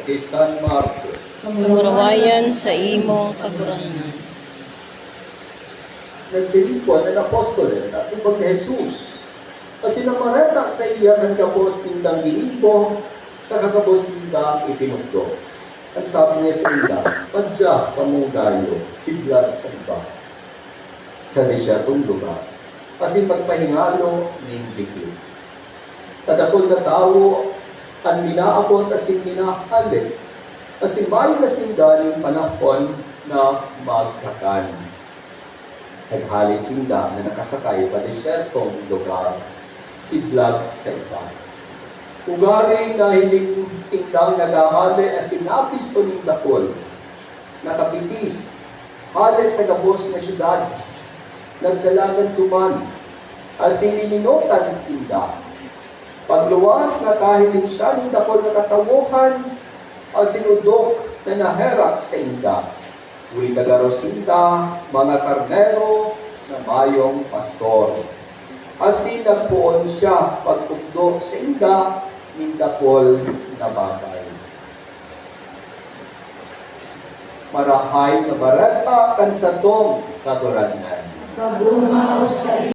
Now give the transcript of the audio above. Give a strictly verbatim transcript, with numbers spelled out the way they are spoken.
Ki San Marcos. Kamurawayan sa imong Kagurangnan. Nagtiripon an apostoles sa atubang ni Jesus, asin nagbareta saiya kan gabos nindang ginibo saka gabos nindang itinukdo. An sabi niya sainda, "Madya kamo dayo, siblag sa iba, sa desyertong lugar, asin magpahingalo nin dikit." Kadakul na tawo an minaabot asin minahale, asin mayo na sinda nin panahon na magkakan. Naghale sinda na nakasakay pa desyertong lugar, siblag sa iba. Ugaring nahiling sindang naghahale asin napisto nin dakul, nakapitis hale sa gabos na syudad, nagdalagan duman, asin lininutan sinda. Pagluwas, nakahiling siya nin dakul na katawohan, asin odok na naherak sainda. Huli ta garo sinda mga karnero na mayong pastor. Asin nagpoon siya pagtukdo sainda nin dakul na bagay. Marahay na Bareta kan satong Kagurangnan. Pagumaw sa